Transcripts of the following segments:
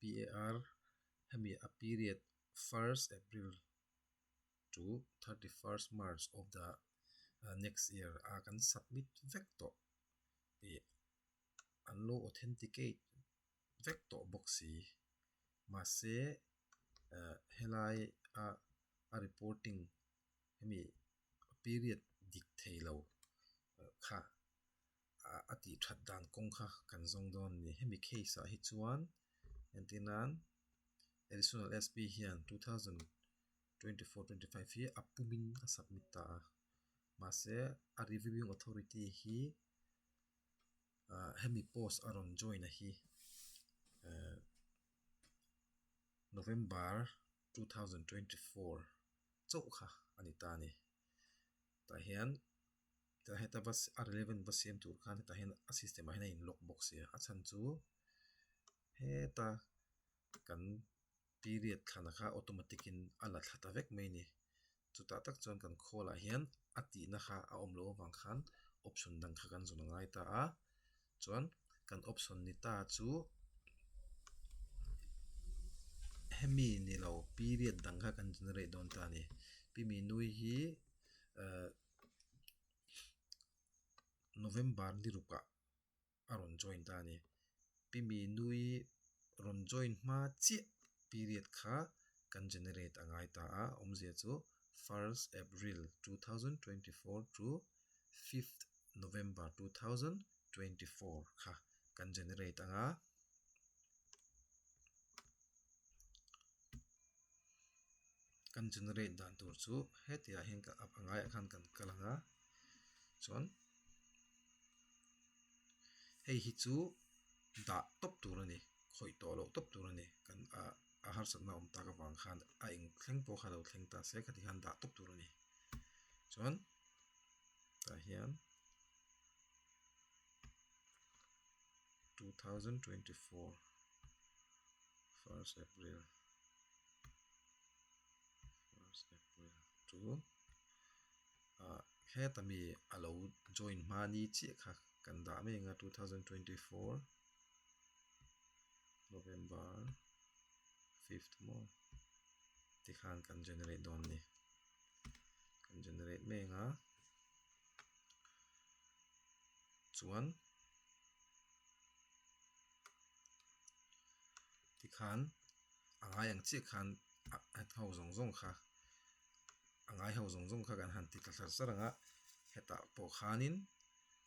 PAR hemi a period first April to 31st March of the next year a kan submit vek tawh ih an lo authenticate vek tawh bawk si. Mahse helai a a reporting hemi period dik thei lo kha a tih that dan kawng kha kan zawng dawn a ni. Hemi case ah hi chuan entir nan additional SP hian 2024-25 hi a pumin a submit ta a, mahse a reviewing authority hi hemi post a rawn join a hi November 2024 chauh kha a ni ta a ni. Tah hian tah heta va a relevant va siam tur khan hetah hian a system ah hian a in lock bawk sia a chhan chu heta kan period thlana kha automatic in a la thla ta vek mai a ni. Chutah tak chuan kan khawl ah hian a tihna kha a awm loh avang khan option dang kha kan zawn a ngai ta a, chuan kan option ni ta chu hemi ni lo period dang kha kan generate dawn ta a ni. Pi Minui hi eh November ni rukah a rawn join ta a ni. Pi Minui rawn join hma chiah period kha kan generate a ngai ta a, awmzia chu first April 2024 to fifth November 2024 kha kan generate ang a. Kan generate dan tur chu hetiah hian a ngaiah khan kan kal ang a, chuan hei hi chu dah tawp tur a ni khawih tawh loh tawp tur a ni kan ah a harsatna awm tak avang khan a eng thleng pawh kha lo thleng ta se khati khan dah tawp tur a ni chuan tah hian 2024 first April first April to ah heta mi a lo join hma ni chiah kha kan dah mai ang a 2024 November fifth maw tikhan kan generate dawn a ni kan generate mai ang a chuan tikhan a ngai ang chiah khan a ho zawng zawng kha a ngai ho zawng zawng kha kan han ti tla thar char ang a hetah pawh khanin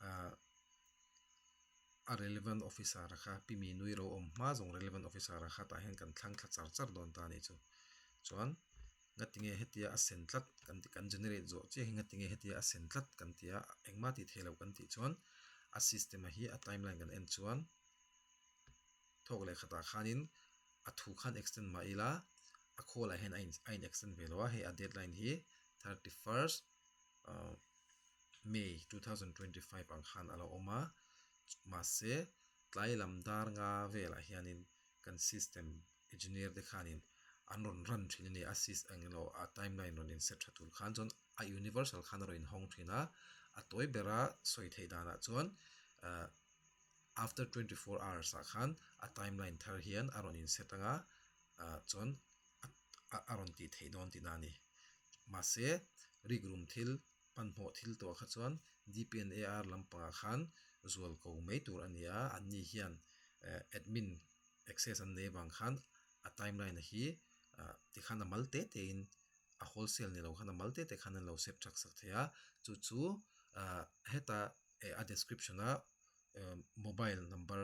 ahh a relevant officer kha pi mi nui ro awm hma zawng relevant officer kha tah hian kan thlang thla char char dawn ta a nih chu chuan ngatinge hetia a sen tlat kan ti kan generate zawh chiah hi ngatinge hetia a sen tlat kan ti a engmah tih theih loh kan tih chuan a system a hi a timeline kan en chuan thawk leh khatah khanin a thu khan extend mah ila a khawl ah hian a in a in extend ve lo a hei a deadline hi 31st ah May 2025 ang khan a lo awm a mahse tlai lam dar nga velah hianin kan system engineer te khanin an rawn run thin a ni a sys eng emaw a timeline rawn in set tha tur khan chuan a universal khan a rawn in hawng thin a a tawi bera sawi theih danah chuan ah after 24 hours ah khan a timeline thar hian a rawn in set ang a ah chuan a rawn tih theih dawn tihna a ni mahse rikrum thil hmanhmawh thil tawh kha chuan DPNAR lampangah khan zual ko mai tur a ni a anni hian eh admin access an nei avang khan a timeline hi ah tikhan a mal te te in a wholesale ni lo khan a mal te te khan an lo set ṭhak sak thei a chu chu ah heta eh a description a mobile number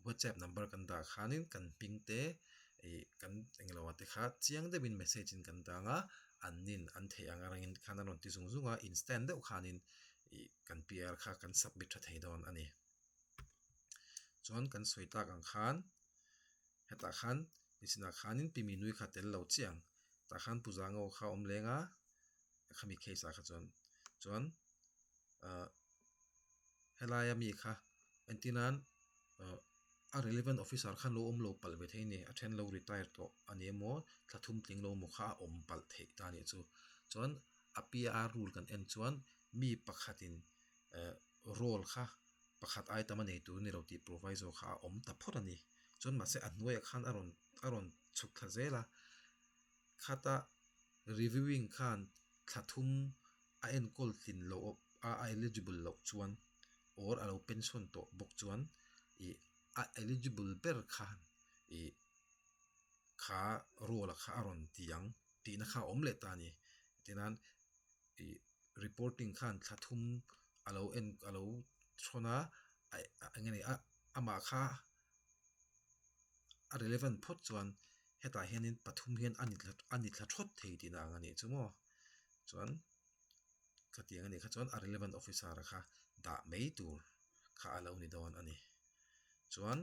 whatsapp number kan dah khanin kan hming te ih kan englo ah te kha chiang deuhin message in kan dang a an nin an theih ang rangin khan a rawn ti zung zung a instant deuh khanin ih kan PR kha kan submit tha thei dawn a ni. Chuan kan sawi tak ang khan hetah khan nichinah khanin pi minui kha tel lo chiah ang tah khan puja ngo kha a awm leng a khami case ah kha chuan chuan ah helaia mi kha entir nan ah a relevant officer khan lo awm lo palh ve thei a ni a then lo retire tawh a ni emaw thla thum tling lo emaw kha a awm palh theih ta a nih chu chuan a PR rule kan en chuan mi pakhatin eh role kha pakhat item a nei tur a ni lo tih proviso kha a awm ta phawt a ni chuan mahse a hnuaiah khan a rawn. a rawn chhuk thla zel a, khata reviewing khan thla thum a enkawl tlin loh a a eligible loh chuan or a lo pension tawh bawk chuan ih a eligible ber khan ih kha role a kha a rawn ti ang tihna kha a awm leh ta a ni. Tinan ih reporting khan thla thum a lo en a lo thawn a eng nge ni a amah kha a relevant phawt chuan hetah hianin pathum hian a ni a ni thla thawt thei tihna ang a nih chu maw chuan khatiang a nih kha chuan a relevant officer a kha dah mai tur kha a lo ni dawn a ni chuan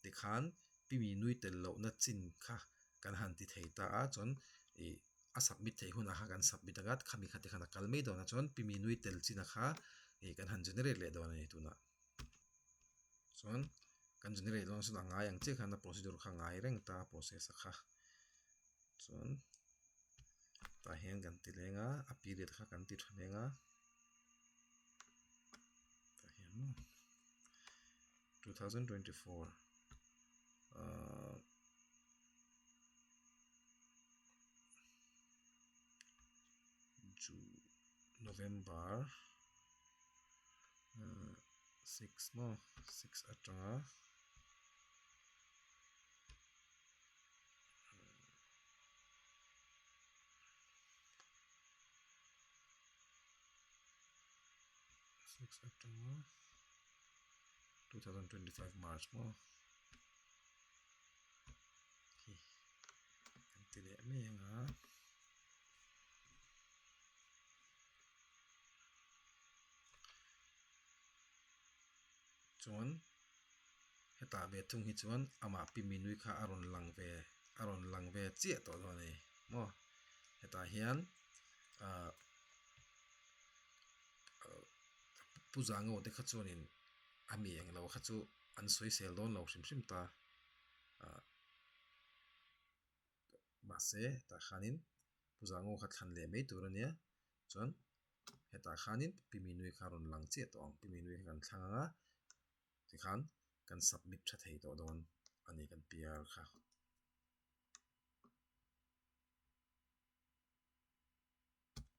tikhan pimi nui tel lohna chin kha kan han ti thei ta a chuan ih a submit theih hunah kha kan submit anga khami kha tikhan a kal mai dawn a chuan pimi nui tel chin a kha ih kan han generate leh dawn a ni tunah. Chuan kan generate dawn chuan a ngai ang chiah khan a procedure kha a ngai reng ta a process a kha chuan tah hian kan ti leng a a period kha kan ti tha leng a tah hian maw 2024 ahh November. 6 maw 6 atanga 6 atanga 2025 March maw hi kan ti leh mai anga. Chuan hetah ve thung hi chuan amah pi minui kha a rawn lang ve a rawn lang ve chiah tawh dawn a ni maw hetah hian ah pu zango te kha chuanin a mi englo kha chu an sawisel dawn lo hrim hrim ta ah. Mahse tah khanin Pu Zango kha thlan leh mai tur a nia, chuan hetah khanin Pi Minui kha a rawn lang chiah tawh ang, Pi Minui kha kan thlang ang a, tikhan kan submit tha thei tawh dawn a ni kan PR kha.